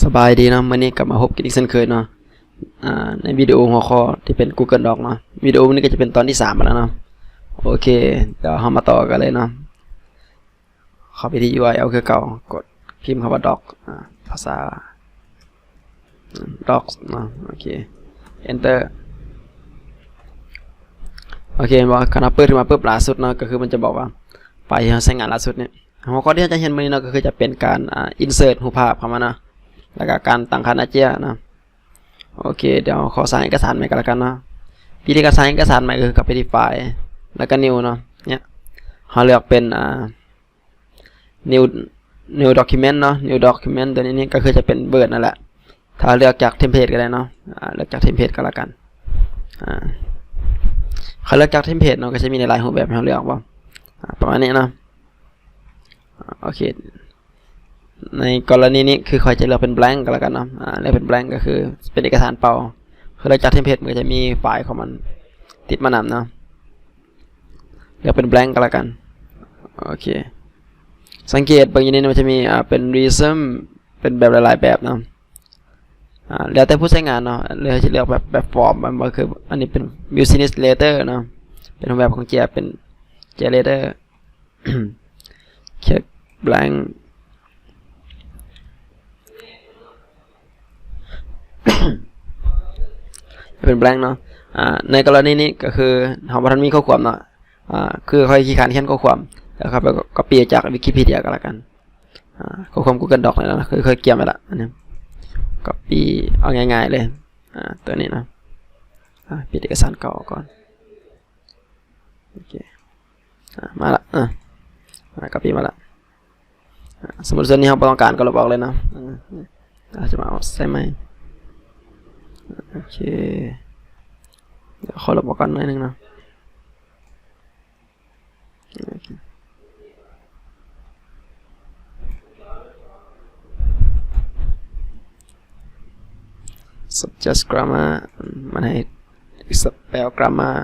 ສະບາຍດີເນາະ, ມື້ນີ້ກັບມາພົບກັນອີກເຊັ່ນເຄີຍເນາະ ອາ ໃນວິດີໂອຫົວຂໍ້ທີ່ເປັນ Google Doc ເນາະ. ວິດີໂອນີ້ກໍຈະເປັນຕອນທີສາມແລ້ວເນາະ. ໂອເຄ ດຽວເຮົາມາຕໍ່ກັນເລີຍເນາະ. ເຂົ້າໄປທີ່ ຢູໄອແອລ ຄືເກົ່າ, ກົດພິມຄຳວ່າ Doc ອາ ພາສາ Docs ເນາະ. ໂອເຄ Enter. ໂອເຄ ເຫັນບໍ່? ຄັນເຮົາເປີດຂຶ້ນມາປຶບ ລ່າສຸດເນາະ ກໍຄືມັນຈະບອກວ່າໄຟລ໌ທີ່ເຮົາໃຊ້ງານລ່າສຸດນີ້. ຫົວຂໍ້ທີ່ເຮົາຈະຮຽນມື້ນີ້ເນາະ ກໍຄືຈະເປັນການ ອາ insert ຮູບພາບເຂົ້າມາເນາະ ແລ້ວກໍການຕັ້ງຄ່າໜ້າເຈ້ຍເນາະ. ໂອເຄ ດຽວຂໍສ້າງເອກະສານໃໝ່ກໍແລ້ວກັນເນາະ. ວິທີການສ້າງເອກະສານໃໝ່ກໍຄືເຂົ້າໄປທີ່ File ແລ້ວກໍ New ເນາະ. ເນຍ ເຮົາເລືອກເປັນ ອາ New New Document ເນາະ, New Document ຕົວນີ້ນີ້ກໍຄືຈະເປັນ Word ນັ້ນແຫຼະ. ຖ້າເລືອກຈາກ Template ກໍໄດ້ເນາະ, ອາ ເລືອກຈາກ Template ກໍແລ້ວກັນ. ອາ ເຮົາເລືອກຈາກ Template ເນາະ ກໍຈະມີຫຼາຍຮູບແບບໃຫ້ເຮົາເລືອກເນາະ ອາ ປະມານນີ້ເນາະ. ອາ ໂອເຄ ໃນກໍລະນີນີ້ຄືຂ້ອຍຈະເລືອກເປັນ blank ກໍແລ້ວກັນເນາະ. ອາ ເລືອກເປັນ blank ກໍຄືເປັນເອກະສານເປົ່າ. ຄືເລືອກຈາກ Template ມັນກໍຈະມີໄຟລ໌ຂອງມັນຕິດມານຳເນາະ. ເລືອກເປັນ blank ກໍແລ້ວກັນ. ໂອເຄ ສັງເກດເບິ່ງຢູ່ນີ້ ມັນຈະມີ ອາ ເປັນ resume ເປັນແບບຫຼາຍໆແບບເນາະ. ອາ ແລ້ວແຕ່ຜູ້ໃຊ້ງານເນາະ ເລືອກ ຈະເລືອກແບບ ແບບຟອມ ແມ່ນບໍ່? ຄືອັນນີ້ເປັນ business letter ເນາະ, ເປັນຮູບແບບຂອງເຈ້ຍ ເປັນເຈ້ຍ letter. ເຊັກ blank ເປັນ blank ເນາະ. ອາ ໃນກໍລະນີນີ້ກໍຄືເຮົາບໍ່ທັນມີຂໍ້ຄວາມເນາະ. ອາ ຄືຂ້ອຍຂີ້ຄ້ານຂຽນຂໍ້ຄວາມ ແລ້ວເຮົາໄປ copy ຈາກ Wikipedia ກໍແລ້ວກັນ. ອາ ຂໍ້ຄວາມ Google Doc ນີ້ເນາະ ຄືຂ້ອຍກຽມໄວ້ລະ ອັນນີ້ copy ເອົາງ່າຍໆເລີຍ. ອາ ຕົວນີ້ເນາະ. ອາ ປິດເອກະສານເກົ່າອອກກ່ອນ. ໂອເຄ ອາ ມາລະ ອາ ອາ copy ມາລະ. ອາ ສົມມຸດສ່ວນນີ້ເຮົາບໍ່ຕ້ອງການກໍລົບອອກເລີຍເນາະ. ອາ ອາ ຈະມາເອົາໃສ່ໃໝ່. ໂອເຄ ດຽວຂໍລົບອອກກ່ອນໜ້ອຍໜຶ່ງເນາະ. Suggest grammar ມັນໃຫ້ spell grammar.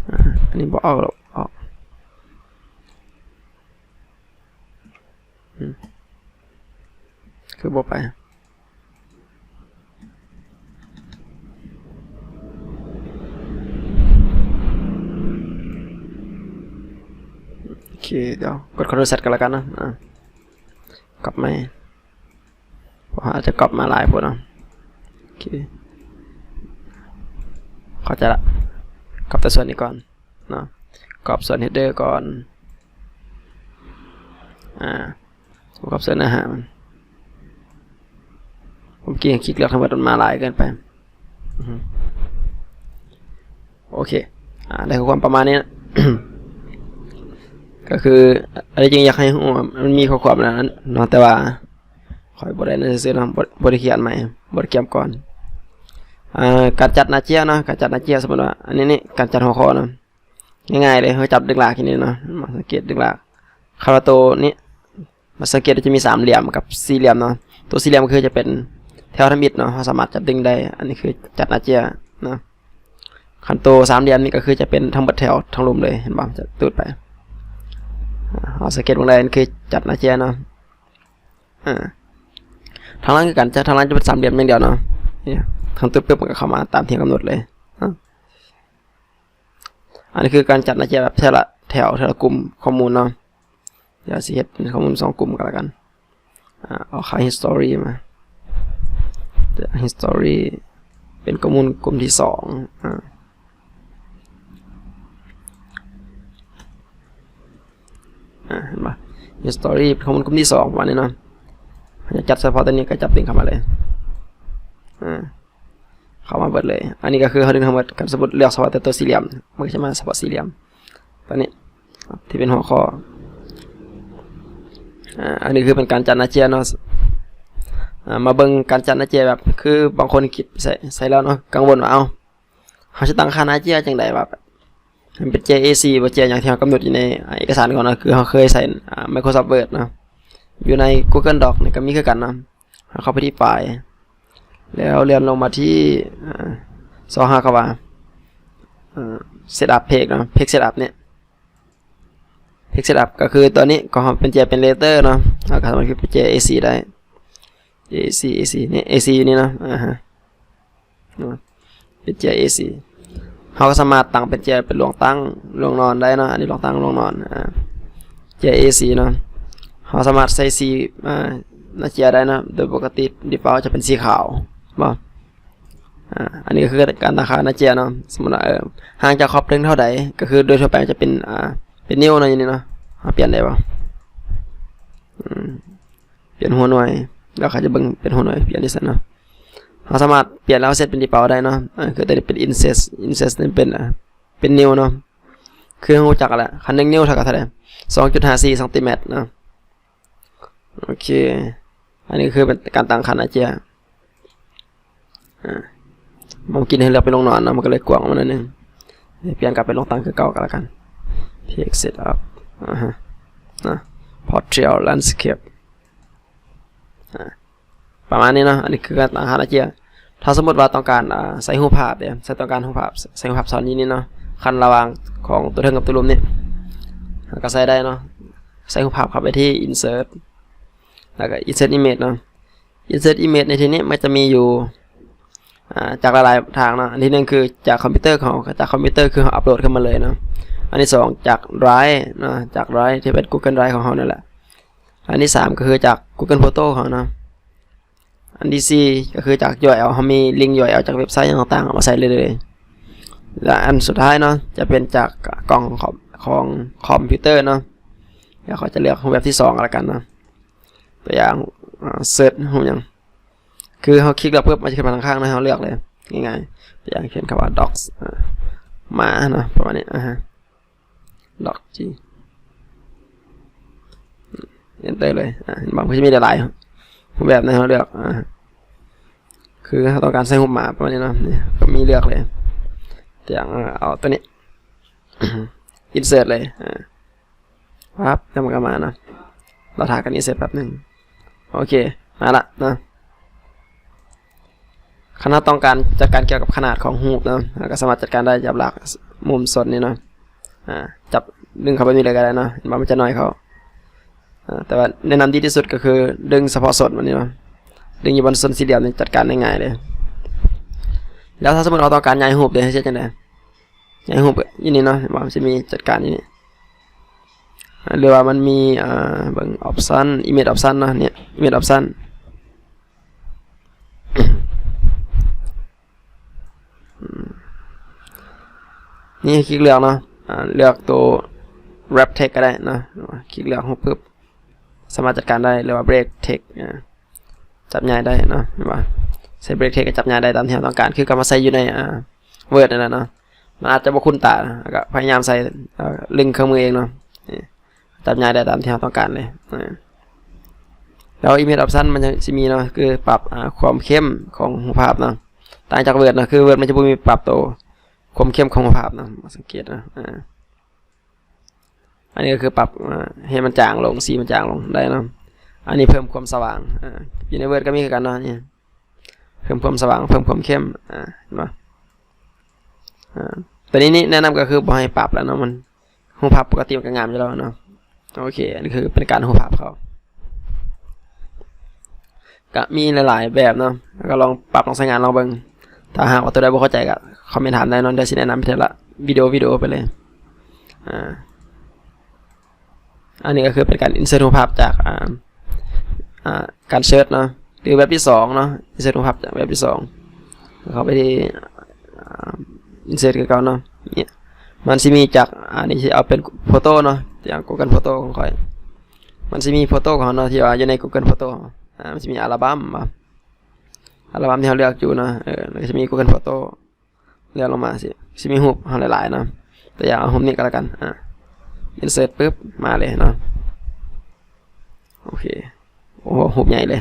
ອາ ອັນນີ້ບໍ່ອອກ ລົບອອກ. ອືມ ຄືບໍ່ໄປ? ໂອເຄ ດຽວກົດ Ctrl Z ກໍແລ້ວກັນເນາະ. ອາ ກັບໃໝ່ ເພາະວ່າອາດຈະກັອບມາຫຼາຍໂພດເນາະ. ໂອເຄ ເຂົ້າໃຈລະ. ກັອບແຕ່ສ່ວນນີ້ກ່ອນເນາະ, ກັອບສ່ວນ header ກ່ອນ. ອາ ກັອບສ່ວນເນື້ອຫາມັນ. ເມື່ອກີ້ຄລິກເລືອກທັງໝົດ ມັນມາຫຼາຍເກີນໄປ. ອືຮຶ ໂອເຄ ອາ ໄດ້ຂໍ້ຄວາມປະມານນີ້ນະ. ກໍຄື ອັນນີ້ຈຶ່ງຢາກໃຫ້ຮູ້ວ່າມັນມີຂໍ້ຄວາມແລ້ວເນາະ, ແຕ່ວ່າຂ້ອຍບໍ່ໄດ້ນັ້ນຊື່ໆເນາະ, ບໍ່ ບໍ່ໄດ້ຂຽນໃໝ່ ບໍ່ໄດ້ກຽມກ່ອນ. ອາ ການຈັດໜ້າເຈ້ຍເນາະ, ການຈັດໜ້າເຈ້ຍ ສົມມຸດວ່າ ອັນນີ້ນີ້ ການຈັດຫົວຂໍ້ເນາະ. ງ່າຍໆເລີຍ, ເຮົາຈັບດຶງລາກຢູ່ນີ້ເນາະ, ມາສັງເກດດຶງລາກ. ຄັນວ່າໂຕນີ້ ມາສັງເກດວ່າຈະມີສາມຫຼ່ຽມກັບສີ່ຫຼ່ຽມເນາະ. ໂຕສີ່ຫຼ່ຽມຄືຈະເປັນແຖວທຳອິດເນາະ, ເຮົາສາມາດຈັບດຶງໄດ້. ອັນນີ້ຄືຈັດໜ້າເຈ້ຍເນາະ. ຄັນໂຕສາມຫຼ່ຽມນີ້ກໍຄືຈະເປັນທັງເບິດແຖວທັງລຸ່ມເລີຍ, ເຫັນບໍ່? ຈະຕູດໄປ. ເຮົາສັງເກດເບິ່ງໄດ້, ອັນນີ້ຄືຈັດໜ້າເຈ້ຍເນາະ. ອາ ທາງຫຼັງຄືກັນ, ຈາກທາງຫຼັງຈະເປັນສາມຫຼ່ຽມຢ່າງດຽວເນາະ. ນີ້ ທາງຕຶບປຶບ ມັນກໍເຂົ້າມາຕາມທີ່ເຮົາກຳນົດເລີຍເນາະ. ອັນນີ້ຄືການຈັດໜ້າເຈ້ຍແບບແຕ່ລະແຖວ ແຕ່ລະກຸ່ມຂໍ້ມູນເນາະ. ດຽວຊິເຮັດເປັນຂໍ້ມູນສອງກຸ່ມກໍແລ້ວກັນ. ອາ ເອົາຄ່າ history ມາ, history ເປັນຂໍ້ມູນກຸ່ມທີສອງ. ອາ ອາ ເຫັນບໍ່? History ເປັນຂໍ້ມູນກຸ່ມທີສອງ ປະມານນີ້ເນາະ. ເຮົາຢາກຈັດສະເພາະຕົວນີ້ກໍຈັບດຶງເຂົ້າມາເລີຍ. ອາ ເຂົ້າມາເບິດເລີຍ. ອັນນີ້ກໍຄືເຮົາດຶງທັງໝົດ, ຄັນສົມມຸດເລືອກສະເພາະແຕ່ຕົວສີ່ຫຼ່ຽມ ມັນກໍຈະມາສະເພາະສີ່ຫຼ່ຽມຕົວນີ້ທີ່ເປັນຫົວຂໍ້. ອາ ອັນນີ້ຄືເປັນການຈັດໜ້າເຈ້ຍເນາະ. ອາ ມາເບິ່ງການຈັດໜ້າເຈ້ຍແບບ ຄືບາງຄົນຄິດໃສ່ ໃສ່ແລ້ວເນາະ, ກັງວົນວ່າ ເອົ້າ ເຮົາຈະຕັ້ງຄ່າໜ້າເຈ້ຍຈັ່ງໃດ ວ່າມັນເປັນເຈ້ຍ ເອສີ່ ບໍ່ ເຈ້ຍຫຍັງທີ່ເຮົາກຳນົດຢູ່ໃນເອກະສານກ່ອນເນາະ. ຄືເຮົາເຄີຍໃສ່ ອາ Microsoft Word ເນາະ, ຢູ່ໃນ Google Doc ນີ້ກໍມີຄືກັນເນາະ. ເຮົາເຂົ້າໄປທີ່ File ແລ້ວເລື່ອນລົງມາທີ່ ອາ ຊອກຫາຄຳວ່າ ອາ Setup Page ເນາະ, Page Setup ນີ້. Text Setup ກໍຄືຕົວນີ້ ກໍເຮົາເປັນແຈເປັນ letter ເນາະ ເຮົາກໍສາມາດເປັນແຈ ເອສີ່ ໄດ້ ເອສີ່ ເອສີ່ ນີ້ ເອສີ່ ຢູ່ນີ້ເນາະ ອ່າຮະ ເນາະ ເປັນແຈ ເອສີ່ ເຮົາກໍສາມາດຕັ້ງເປັນແຈເປັນລວງຕັ້ງລວງນອນໄດ້ເນາະ ອັນນີ້ລວງຕັ້ງລວງນອນ ອ່າ ແຈ ເອສີ່ ເນາະ ເຮົາສາມາດໃສ່ສີ ອ່າ ໜ້າແຈໄດ້ເນາະ ໂດຍປົກກະຕິ default ຈະເປັນສີຂາວ ບໍ່ ອ່າ ອັນນີ້ກໍຄືການຕັ້ງຄ່າໜ້າແຈເນາະ ສົມມຸດວ່າ ເອີ ຫ່າງຈາກຂອບເຖິງເທົ່າໃດ ກໍຄືໂດຍທົ່ວໄປມັນຈະເປັນ ອ່າ ເປັນນິ້ວເນາະ ຢູ່ນີ້ເນາະ ເຮົາປ່ຽນໄດ້ບໍ່ ອືມ ປ່ຽນຫົວໜ່ວຍ ແລ້ວເຂົາຈະເບິ່ງເປັນຫົວໜ່ວຍ ປ່ຽນຈັ່ງຊັ້ນເນາະ ເຮົາສາມາດປ່ຽນແລ້ວເຊັດເປັນ default ໄດ້ເນາະ ເອີ ຄືຕົວນີ້ເປັນ inches inches ນີ້ເປັນ ອ່າ ເປັນນິ້ວເນາະ ຄືເຮົາຮູ້ຈັກແລ້ວ ຄັນໜຶ່ງນິ້ວເທົ່າກັບເທົ່າໃດ ສອງຈຸດຫ້າສີ່ຊັງຕີແມັດເນາະ ໂອເຄ ອັນນີ້ຄືເປັນການຕັ້ງຄ່າໜ້າແຈ ອ່າ ເມື່ອກີ້ໃຫ້ເລືອກເປັນລວງນອນເນາະ ມັນກໍເລີຍກວ້າງອອກມາໜ້ອຍໜຶ່ງ ປ່ຽນກັບເປັນລວງຕັ້ງຄືເກົ່າກໍແລ້ວກັນ Text Setup ອ່າຮະ ນະ Portrait Landscape ອ່າ ປະມານນີ້ເນາະ ອັນນີ້ຄືການຕັ້ງຄ່າໜ້າແຈ ຖ້າສົມມຸດວ່າຕ້ອງການ ອ່າ ໃສ່ຮູບພາບເດ້ ໃສ່ຕ້ອງການຮູບພາບ ໃສ່ຮູບພາບຊ້ອນຢູ່ນີ້ເນາະ ຂັ້ນລະຫວ່າງຂອງຕົວເທິງກັບຕົວລຸ່ມນີ້ ເຮົາກໍໃສ່ໄດ້ເນາະ ໃສ່ຮູບພາບເຂົ້າໄປທີ່ Insert ແລ້ວກໍ Insert Image ເນາະ Insert Image ໃນທີ່ນີ້ມັນຈະມີຢູ່ ອ່າ ຈາກຫຼາຍໆທາງເນາະ ອັນທີໜຶ່ງຄືຈາກຄອມພິວເຕີເຮົາ ຈາກຄອມພິວເຕີຄືເຮົາອັບໂຫຼດຂຶ້ນມາເລີຍເນາະ ອັນທີສອງຈາກ Drive ເນາະ ຈາກ Drive ທີ່ເປັນ Google Drive ຂອງເຮົານີ້ແຫຼະ ອັນທີສາມກໍຄືຈາກ Google Photo ເຮົາເນາະ ອັນທີສີ່ກໍຄືຈາກ URL ເຮົາມີລິງ URL ຈາກເວັບໄຊຕ່າງໆເອົາມາໃສ່ເລີຍ ແລະ ອັນສຸດທ້າຍເນາະ ຈະເປັນຈາກກ້ອງຂອງ ຂອງຄອມພິວເຕີເນາະ ແລ້ວເຮົາຈະເລືອກຮູບແບບທີສອງກໍແລ້ວກັນເນາະ ຕົວຢ່າງ ເອີ ເສີດຮູບຫຍັງ ຄືເຮົາຄລິກແລ້ວປຶບ ມັນຈະຂຶ້ນມາທາງຂ້າງໃຫ້ເຮົາເລືອກເລີຍ ງ່າຍໆ ຕົວຢ່າງຂຽນຄຳວ່າ Dogs ເອີ ໝາເນາະ ປະມານນີ້ ອ່າຮະ Dog G Enter ເລີຍ ອ່າ ເຫັນບໍ່ ມັນຈະມີຫຼາຍໆຮູບແບບໃຫ້ເຮົາເລືອກ ອ່າ ຄືເຮົາຕ້ອງການໃສ່ຮູບໝາປະມານນີ້ເນາະ ນີ້ກໍມີເລືອກເລີຍ ຕົວຢ່າງ ເອົາຕົວນີ້ Insert ເລີຍ ອ່າ ປັບ ແລ້ວມັນກໍມາເນາະ ລໍຖ້າກັນອີກເສດແປັບໜຶ່ງ ໂອເຄ ມາລະເນາະ ຄັນເຮົາຕ້ອງການຈັດການກ່ຽວກັບຂະໜາດຂອງຮູບເນາະ ເຮົາກໍສາມາດຈັດການໄດ້ ຈັບລາກມຸມຊົນນີ້ເນາະ ອ່າ ຈັບດຶງເຂົ້າໄປນີ້ເລີຍກໍໄດ້ເນາະ ເຫັນບໍ່ ມັນຈະໜ້ອຍເຂົ້າ ອ່າ ແຕ່ວ່າແນະນຳດີທີ່ສຸດກໍຄືດຶງສະເພາະຊົນມັນນີ້ເນາະ ດຶງຢູ່ບ່ອນຊົນສີ່ຫຼ່ຽມນີ້ ຈັດການໄດ້ງ່າຍເລີຍ ແລ້ວຖ້າສົມມຸດເຮົາຕ້ອງການຍ້າຍຮູບເດ ເຮັດຈັ່ງໃດ? ໃນຮູບຢູ່ນີ້ເນາະ ເຫັນບໍ່ ມັນຊິມີຈັດການຢູ່ນີ້ ຫຼືວ່າມັນມີ ອ່າ ເບິ່ງ option image option ເນາະ ນີ້ image option ນີ້ຄລິກເລືອກເນາະ ອ່າ ເລືອກໂຕ wrap text ກໍໄດ້ເນາະ ຄລິກເລືອກຮູບປຶບ ສາມາດຈັດການໄດ້ ຫຼືວ່າ break text ອ່າ ຈັບຍ້າຍໄດ້ເນາະ ເຫັນບໍ່ ໃສ່ break text ກໍຈັບຍ້າຍໄດ້ຕາມທີ່ເຮົາຕ້ອງການ ຄືກັບມາໃສ່ຢູ່ໃນ ອ່າ Word ນັ້ນແຫຼະເນາະ ມັນອາດຈະບໍ່ຄຸ້ນຕາ ແລ້ວກໍພະຍາຍາມໃສ່ ເອີ ລິງເຄື່ອງມືເອງເນາະ ນີ້ ຈັບຍ້າຍໄດ້ຕາມທີ່ເຮົາຕ້ອງການເລີຍ ເອີ ແລ້ວ image option ມັນຊິມີເນາະ ຄືປັບ ອ່າ ຄວາມເຂັ້ມຂອງຮູບພາບເນາະ ຕ່າງຈາກ Word ເນາະ ຄື Word ມັນຈະບໍ່ມີປັບໂຕຄວາມເຂັ້ມຂອງຮູບພາບເນາະ ສັງເກດເນາະ ອ່າ ອັນນີ້ກໍຄືປັບ ອ່າ ໃຫ້ມັນຈາງລົງ ສີມັນຈາງລົງໄດ້ເນາະ ອັນນີ້ເພີ່ມຄວາມສະຫວ່າງ ອ່າ ຢູ່ໃນ Word ກໍມີຄືກັນເນາະ ນີ້ ເພີ່ມຄວາມສະຫວ່າງ ເພີ່ມຄວາມເຂັ້ມ ອ່າ ເຫັນບໍ່ ອ່າ ຕົວນີ້ນີ້ແນະນຳກໍຄືບໍ່ໃຫ້ປັບແລ້ວເນາະ ມັນ ຮູບພາບປົກກະຕິມັນກໍງາມຢູ່ແລ້ວເນາະ ໂອເຄ ອັນນີ້ຄືເປັນການຮູບພາບເຂົາ ກະມີຫຼາຍໆແບບເນາະ ແລ້ວກໍລອງປັບລອງໃຊ້ງານລອງເບິ່ງ ຖ້າຫາກວ່າຕົວໃດບໍ່ເຂົ້າໃຈກໍຄອມເມັນຖາມໄດ້ເນາະ ດຽວຊິແນະນຳໃຫ້ເທື່ອລະວິດີໂອ ວິດີໂອໄປເລີຍ ອ່າ ອັນນີ້ກໍຄືເປັນການ insert ຮູບພາບຈາກ ອ່າ ອ່າ ການ search ເນາະ ຫຼືເວັບທີສອງເນາະ insert ຮູບພາບຈາກເວັບທີສອງ ເຂົ້າໄປທີ່ ອ່າ insert ຄືເກົ່າເນາະ ນີ້ ມັນຊິມີຈາກ ອັນນີ້ຊິເອົາເປັນໂຟໂຕ້ເນາະ ຈາກ Google Photo ຂອງຂ້ອຍ ມັນຊິມີໂຟໂຕ້ຂອງເຮົາເນາະ ທີ່ວ່າຢູ່ໃນ Google Photo ອ່າ ມັນຊິມີອັລບັມ ອັລບັມທີ່ເຮົາເລືອກຢູ່ເນາະ ເອີ ແລ້ວກໍຊິມີ Google Photo ເລື່ອນລົງມາຊິ ຊິມີຮູບເຮົາຫຼາຍໆເນາະ ຕົວຢ່າງເອົາຮູບນີ້ກໍແລ້ວກັນ ອ່າ insert ປຶບ ມາເລີຍເນາະ ໂອເຄ ໂອ້ ຮູບໃຫຍ່ເລີຍ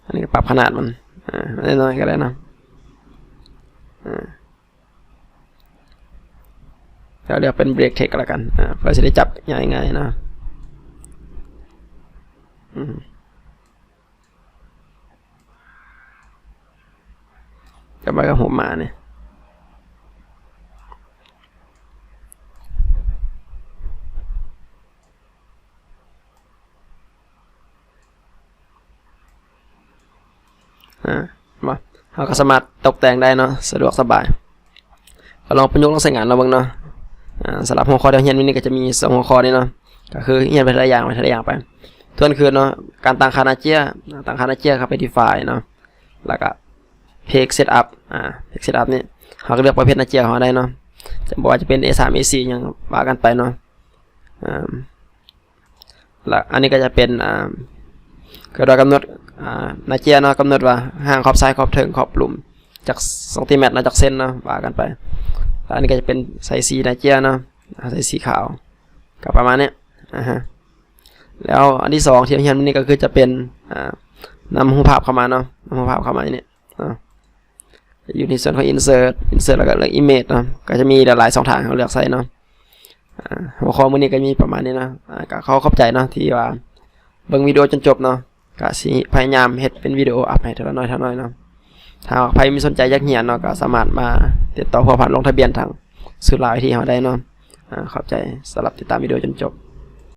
ອັນນີ້ກໍປັບຂະໜາດມັນ ອ່າ ນ້ອຍໆກໍໄດ້ເນາະ ອ່າ ແລ້ວເລືອກເປັນ break text ກໍແລ້ວກັນ ອ່າ ເພື່ອຊິໄດ້ຈັບງ່າຍໆເນາະ ອືມ ຈະໄປກັບຮູບໝານີ້ ເ ເຮົາກໍສາມາດຕົກແຕ່ງໄດ້ເນາະ ສະດວກສະບາຍ. ກໍລອງປະຍຸກລອງໃຊ້ງານລອງເບິ່ງເນາະ. ອາ ສຳລັບຫົວຂໍ້ທີ່ຮຽນມື້ນີ້ກໍຈະມີສອງຫົວຂໍ້ນີ້ເນາະ ກໍຄືຮຽນໄປເທື່ອລະຢ່າງ ໄປເທື່ອລະຢ່າງໄປ. ທວນຄືນເນາະ ການຕັ້ງຄ່າໜ້າເຈ້ຍ ຕັ້ງຄ່າໜ້າເຈ້ຍເຂົ້າໄປທີ່ໄຟລ໌ເນາະ ແລ້ວກໍ Page Setup ອາ Page Setup ນີ້ ເຮົາກໍເລືອກປະເພດໜ້າເຈ້ຍຂອງເຮົາໄດ້ເນາະ ຈະບໍ່ວ່າຈະເປັນ A ສາມ A ສີ່ ຫຍັງວ່າກັນໄປເນາະ. ອາ ແລ້ວອັນນີ້ກໍຈະເປັນ ອາ ກະໂດຍກຳນົດ ອາ ໜ້າເຈ້ຍເນາະ ກຳນົດວ່າຫ່າງຂອບຊ້າຍ ຂອບເທິງ ຂອບລຸ່ມ ຈັກຊັງຕີແມັດເນາະ ຈັກເຊັນເນາະ ວ່າກັນໄປ. ແລ້ວອັນນີ້ກໍຈະເປັນໃສ່ສີໜ້າເຈ້ຍເນາະ ອາ ໃສ່ສີຂາວ ກໍປະມານນີ້. ອາຮະ ແລ້ວອັນທີສອງທີ່ຮຽນມື້ນີ້ກໍຄືຈະເປັນ ອາ ນຳຮູບພາບເຂົ້າມາເນາະ ນຳຮູບພາບເຂົ້າມານີ້ເນາະ. ຢູ່ໃນສ່ວນຂອງ Insert Insert ແລ້ວກໍເລືອກ Image ເນາະ ກໍຈະມີຫຼາຍໆຊ່ອງທາງໃຫ້ເຮົາເລືອກໃຊ້ເນາະ. ອາ ຫົວຂໍ້ມື້ນີ້ກໍມີປະມານນີ້ເນາະ. ອາ ກໍຂໍຂອບໃຈເນາະ ທີ່ວ່າເບິ່ງວິດີໂອຈົນຈົບເນາະ. ກະຊິພະຍາຍາມເຮັດເປັນວິດີໂອອັບໃຫ້ເທື່ອລະໜ້ອຍເທື່ອລະໜ້ອຍເນາະ. ຖ້າຫາກໃຜມີສົນໃຈຢາກຮຽນເນາະ ກໍສາມາດມາຕິດຕໍ່ພົວພັນລົງທະບຽນທາງສູນລາວໄອທີເຮົາໄດ້ເນາະ. ອາ ຂອບໃຈສຳລັບຕິດຕາມວິດີໂອຈົນຈົບ.